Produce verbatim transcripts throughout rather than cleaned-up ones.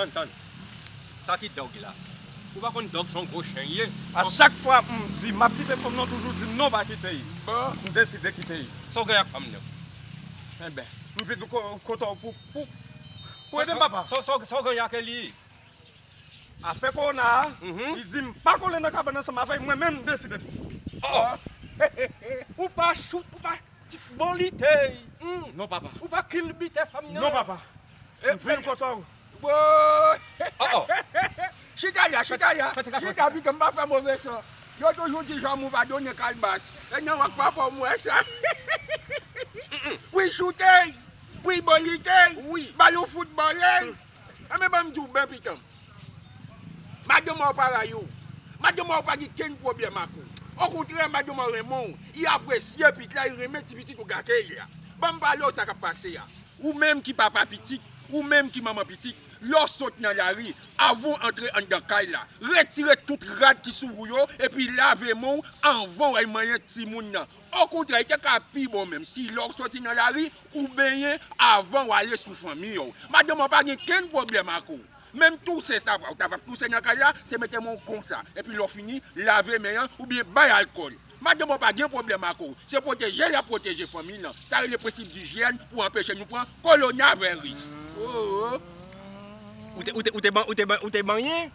Tann, tann. Sa ki dòg la? Ou pa konn dòg se yon gwo chen l ye? A chak fwa m di m ap kite fanm nan, toujou di m non, pa kite l. Bon. M deside kite l. Sa w gen ak fanm nan? Enben, m vin ko- kote w pou, pou, pou ede m, papa. Sa, sa, sa w gen ak li? Afè kowona a, li di m pa kole nan kabann ansanm avè l, mwen menm m deside. Oh! Ou pa choute, ou pa bon lite. Non, papa. Ou pa kilbite fanm nan. Non, papa. M vin kote w. Woy! Oh, oh. Chita la, chita la. Chita, pitit, m pa fè move san. Yo toujou di zanmi w pa donnen kalbas. E nan wak papa w m wè sa. Wi, choute. Wi, bon lite. Wi. Balon foutbòle. Enben, ban m di w, ben pitit m. Madanm ou pa rayi w. Madanm ou pa gen kenn pwoblèm ak ou. Okontrè, madanm ou renmen w. Li apresye pitit la, li renmen ti pitit ou gate l la. Ban m pale w sa k ap pase a. Ou menm ki papa pitit, ou menm ki manman pitit, lè w sot nan lari, avan w antre anndan kay la, retire tout rad ki sou ou yo, epi lave men w anvan w al manyen timoun nan. Okontrè, li te ka pi bon menm si lè w soti nan lari, ou benyen avan w ale sou fanmi w. Madanm ou pa gen kenn pwoblèm ak ou. Menm touse sa va, ou ta va touse nan kay la, se mete men w konsa. Epi lè w fini, lave men an, oubyen bay alkòl. Madanm ou pa gen pwoblèm ak ou. Se pwoteje l ap pwoteje fanmi l lan. Sa rele prensip dijyèn pou anpeche nou pran kowonaviris. Oh, oh. Ou te, ou te, ou te ban-, ou te ban-, ou te banyen?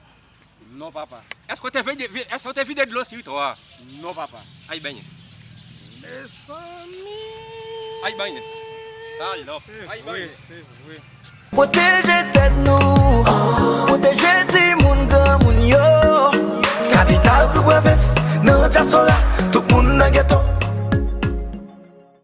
Non, papa. Èske w te vide, vi-, èske w te vide dlo sou tò a? Non, papa. Ay benyen. Mezanmi. Ay benyen. Salòp. Ay benyen. Se vre, se vre. Pwoteje tèt nou, pwoteje timoun granmoun yo. Kapital pou pwovens, nan dyaspora,